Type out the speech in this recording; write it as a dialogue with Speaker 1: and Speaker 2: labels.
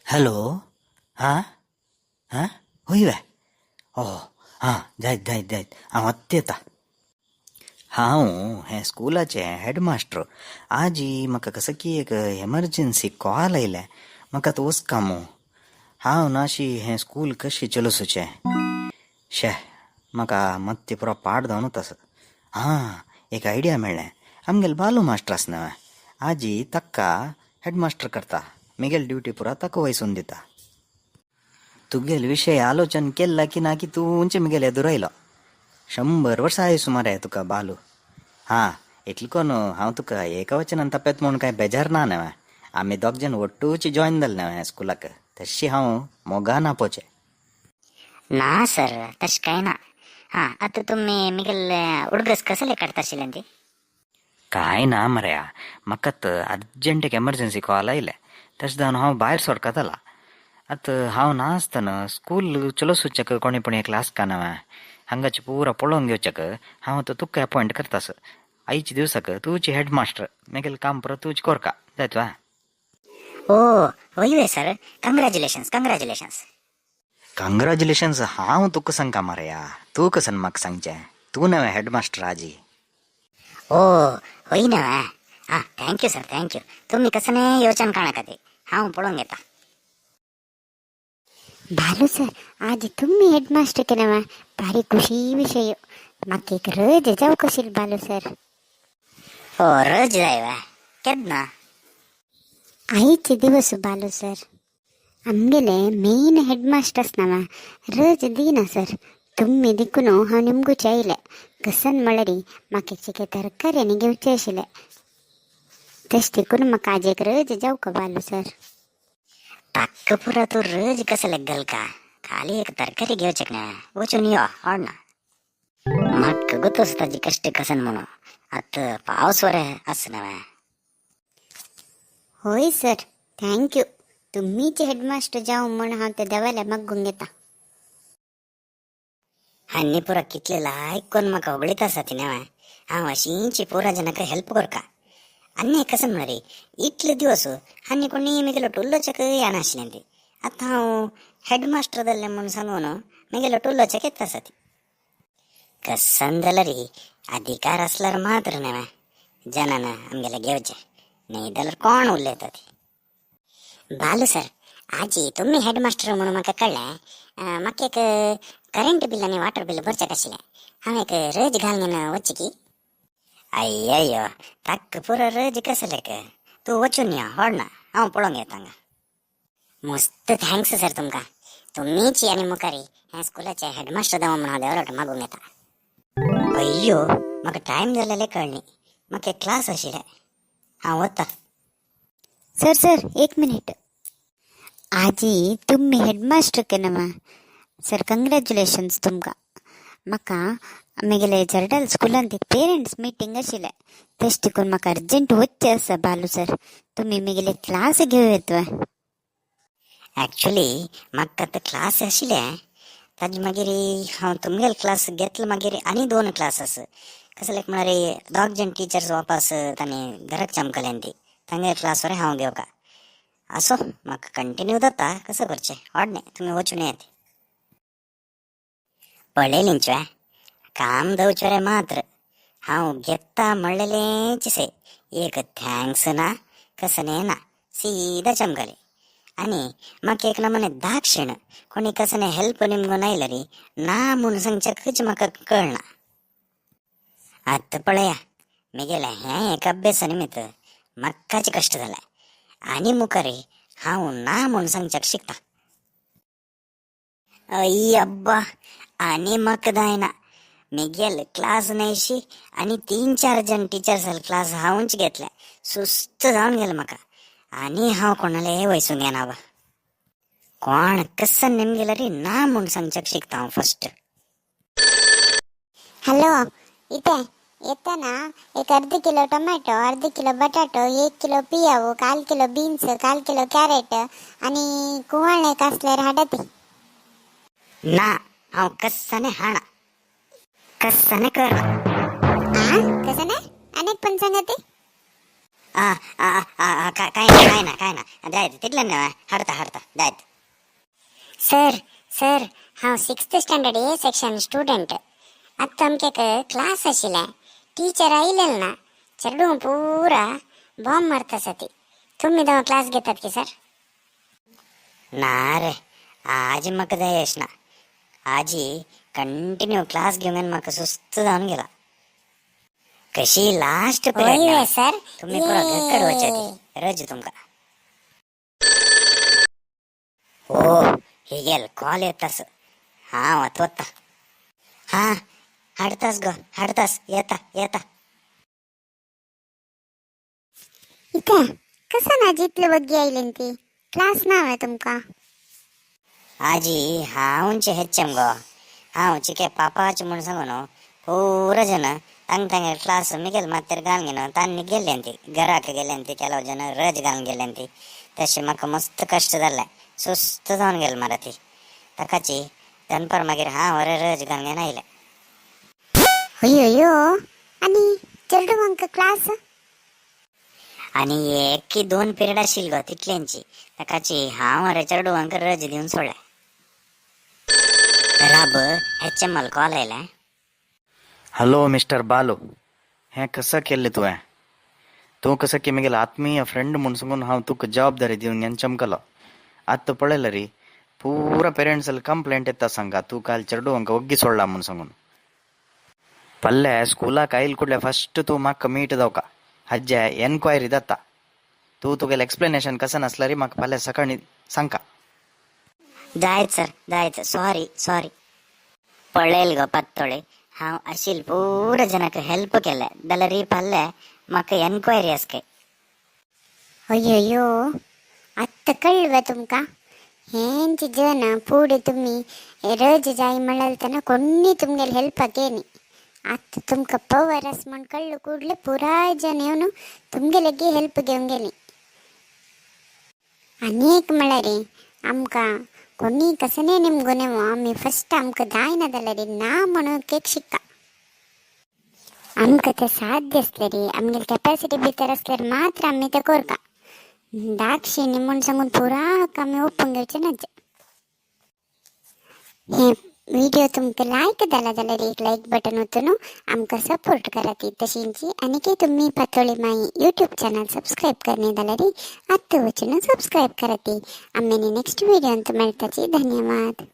Speaker 1: Hello. हां हां, हय वे? ओ हां, जायत जायत जायत, हांव आत्तां येता. हांव हें स्कुलाचें हेडमास्टर. आजी, म्हाका कसो की एक एमर्जन्सी कॉल आयलें. म्हाका आतां वचका मू. हांव नाशी हें स्कूल कशें चलोवचें? शे, म्हाका मात्तें पुरो पाड जावन वता. हां, एक आयडिया मेळ्ळें. आमगेलो बालू मास्टर आसा न्हय आजी, ताका हेडमास्टर करता. म्हगेली ड्युटी पुरा ताका वयसून दिता. तुगेले विशय आलोचन केल्ला की ना की तूंच म्हगेले एदुर आयलो. 100 वर्सां आयुस मरे तुका बालू. हां, इतलें कोन्न हांव तुका एकवचनान तापेत म्हूण कांय बेजार ना न्हय. आमी दोग जाण ಒಟ್ಟೂಚಿ ಜಾಯ್न जाले न्हय स्कुलाक, तशी हांव मोगान आपोवचें.
Speaker 2: ना सर, तशें कांय ना. हां, आतां तुमी मिगेल उडगस कसले काडटा आशिल्लें ती?
Speaker 1: कांय ना मरे, म्हाका आतां अर्जंट एक एमर्जन्सी कॉल आयलें. तशें जावन हांव भायर सरकतालां. आतां हांव ना आसतना स्कूल चलोवचेक कोणी पूण एकलो आसका न्हय. हांगाचें पुरा पळोवन घेवच्याक हांव आतां तुका अपॉयंट करतास. आयच्या दिवसाक तूंच हेड मास्टर. म्हगेलें काम पुरो तूंच कोरका जायत वा?
Speaker 2: ओ, हय वे सर? Congratulations, congratulations.
Speaker 1: Congratulations हांव तुका सांगता मरे, तूं कसन म्हाका सांगचें? तूं न्हय हेड मास्टर आजी?
Speaker 2: ओ, हय न्हय? आं, thank you sir, thank you. तुमी कसलें येवच्यान काणाका ती हांव पळोवन घेता.
Speaker 3: बालू सर, आज तुम्ही हेडमास्टर केला, भारी खुशी विषय. म्हाका एक रज जावं कशील बालू सर.
Speaker 2: ओ, रज जाय वा? केन्ना?
Speaker 3: आयचे दिवस बालू सर. आमगेले मेन हेडमास्टर आसना रज दिना सर. तुम्ही देखून हांव निमगूचे आयले. कसन म्हळ्यार म्हाका चिके तरकारी आनी घेवचे आशिल्ले. तशें देखून म्हाका आज एक रज जावं का बालू सर?
Speaker 2: ताक्क पुरा तूं रज कसले घालका? खाली एक तरकारी घेवचेक न्हय? वचून यो, ना म्हाका गोतोस ताजी कश्ट कसन म्हणून. आतां पावस वरे आसा न्हय.
Speaker 3: होय सर, thank you. तुम्हीच हेडमास्टर जावं म्हण हांव ते देवाल्या मागूंक घेता.
Speaker 2: आनी पुरा कितले लायक कोन्न म्हाका होगळीत आसा ती न्हय. हांव अशींच पुरा जनाक हेल्प करका. आनी कशें म्हळ्यार इतले दिवस आनी कोणी म्हगेलो टुल्लोचेक येनाशिल्लें ती. आतां हांव हेड मास्टर जाल्लें म्हूण सांगून म्हगेलो टुल्लोचेक येता आसा ती. कसन जाल्यार अधिकार आसल्यार मात्र न्हय जनान आमगेले घेवचें, न्ही जाल्यार कोण उलयता ती. बालू सर, आजी तुमी हेड मास्टर म्हणून म्हाका कळ्ळें. म्हाका एक करंट बिल आनी वॉटर बिल भरचें आशिल्लें. हांव एक रज घालून वचची की? अय्यो, ताका पुरो रज कसलेक? तूं वचून यो, ना हांव पळोवंक येता हांगा. मस्त thanks sir तुमकां. तुमीच आनी मुखारी ह्या स्कुलाचे हेडमास्टर जावं म्हणून हांव देवालोट मागूंक येता. अय्यो, म्हाका टायम जाल्लें कळ्ळी. म्हाका एक क्लास आशिल्लें. हांव वता.
Speaker 3: सर, सर, एक मिनिट. आजी तुम्ही हेडमास्टर केन्ना सर, कंग्रॅच्युलेशन्स तुमकां. म्हाका म्हगेले जर्डल स्कुलांत एक पेरंट्स मिटींग आशिल्लें. तशें देखून म्हाका अर्जंट वचचें आसा. बालू सर, तुमी म्हगेले क्लास घेवं येत?
Speaker 2: ॲक्च्युली म्हाका आतां क्लास आशिल्ले. ताजे मागीर हांव तुमगेले क्लास घेतलो. मागीर आनी दोन क्लास आसा. कसले म्हळ्यार दोग जाण टिचर्स वापस तांणी घराक चमकल्यान ती तांगेले क्लास वर हांव घेवका. असो म्हाका कंटिन्यू जाता. कसं करचें? न्ही, तुमी वचून येत. पळयलींच काम दवचें रे मात्र हांव घेता म्हणलेलेंच से एक thanks ना, कसलें ना, सीधा चमकले. आनी म्हाका एक नमुने दाक्षिण कोणी कसलें हेल्प निमगून आयलो री ना म्हूण सांगच्याकूच म्हाका कळना. आतां पळया, म्हगेलें हें एक अभ्यासा निमित्त म्हाकाच कश्ट जालें आनी मुखार हांव ना म्हूण सांगच्याक शिकता. अय्य अब्बा, आनी म्हाका जायना. म्हगेल क्लास न्हयशी आनी तीन चार जण टिचर्स क्लास हांवूच घेतले. सुस्त जावन गेलें म्हाका. आनी हांव कोणाले वयसूंक येना बा. कोण कसन नेमगेलो रे ना म्हूण सांगच्याक शिकता हांव फस्ट.
Speaker 3: हॅलो, इथे येताना एक अर्ध किलो टोमॅटो, अर्ध किलो बटाटो, 1 किलो पियावू, काल किलो बीन्स, काल किलो कॅरेट आणि कुवाळे एक असल्यार हाडा.
Speaker 2: ना, हांव कस्साने हाणा, कस्साने करना.
Speaker 3: हा, कसं नाही? अनेक पण सांगा ते.
Speaker 2: आ आ आ काय ना, काय ना, काय ना, जायत तितल्यान हाडता हाडता जायत. सर सर, हांव 6th standard A section student. आत्तां आमके क्लास आशिल्लें, टीचर आयलेल ना. चेडूं पुरा बॉम्ब मारता आसा ती. तुमी दवा क्लास घेतात की सर? ना रे, आजी म्हाका जाय ना. आजी कंटिन्यू क्लास घेवन म्हाका सुस्त जावन गेला. कशी लास्ट पिरियड
Speaker 3: सर.
Speaker 2: तुम्ही पुरा घरकड वचाती, रज तुमका. ओ हे गेल कॉल येतास. हा वत वत्ता. हा हाडतास गो, हाडतास, येता येता.
Speaker 3: इथे कसं ना जितलं वग्गी आयलेन ती क्लास नाव आहे तुमका?
Speaker 2: आजी हांवचे हेच्चम गो, हांव चिके पापाच म्हूण सांगून पूरा जण तांग तांगे क्लास मिगेल मात्तर घालून घेवन तांणी गेल्यांती, घराक गेल्यांती. ಕೆಲವು जण रज घालून गेल्यांती. तशें म्हाका मस्त कश्ट जाल्लें, सुस्त जावन गेलें मरे ती. ताकाची दनपार मागीर हांव अरे रज घालून घेवन आयलें.
Speaker 3: अय्यो, आणि चेडवांक क्लास?
Speaker 2: आनी एक की दोन पिरियड आशिल्ली गो तितल्यांची. ताकाची हांव अरे चेडवांक रज दिवन सोडलें. राब, एच एम एल कॉल आयलें.
Speaker 1: हॅलो मिस्टर बालू, हें कसं केल्लें तुवें? तूं कसं की म्हगेलो आत्मीय फ्रेंड म्हूण सांगून हांव तुका जबाबदारी दिवन घेवन चमकलो. आतां पळयलें री, पुरा पेरंट्साल कंप्लेंट येता सांगा, तूं काल चेडवांक ओग्गी सोडला म्हूण सांगून. पल्ले स्कुलाक आयल कुडले फस्ट तूं म्हाका मीट जावका. हाजे एनक्वायरी जाता. तूं तुगेलें एक्सप्लेनेशन कसं नासल्यार म्हाका फाल्यां सकाळीं सांगका.
Speaker 2: जायत सर, जायत, सॉरी सॉरी. पळयल गो पातोळी, हांव आशिल पुरा जणांक हेल्प केलें जाल्यार फाल्यां म्हाका एनक्वायरी आसा काय.
Speaker 3: अय्यो, आत्तां कळ्ळें तुमकां? हेंच जन पुढे तुम्ही रज जाय म्हळ्यार तेन्ना कोणी तुमगेले हेल्पाक येनी. आतां तुमकां पवर आसा म्हण कळ्ळें ಕೂಡಲೇ पुराय जन येवन तुमगेलेगी हेल्प घेवन गेली. आनी एक म्हळ्यार आमकां कोणी कसने निमगो आमी फस्ट आमकां जायना जाल्यार ना म्हणून एक शिक्का. आमकां तें साध्य आसल्यार, आमगेले कॅपॅसिटी भितर आसल्यार मात्र आमी तें करता. दाक्षिणी म्हूण सांगून पुरा हक्क आमी ओपून घेवचें नाचे. हे व्हिडिओ तुमकां लायक जाला जाल्यार एक लायक बटन ओतून आमकां सपोर्ट करात. तशींच आनीकय तुमी पातोळी माई यूट्यूब चॅनल सबस्क्रायब करणे जाल्यार आत्तां वचून सबस्क्रायब करात. आमी नेक्स्ट व्हिडियोंत मेळटाची. धन्यवाद.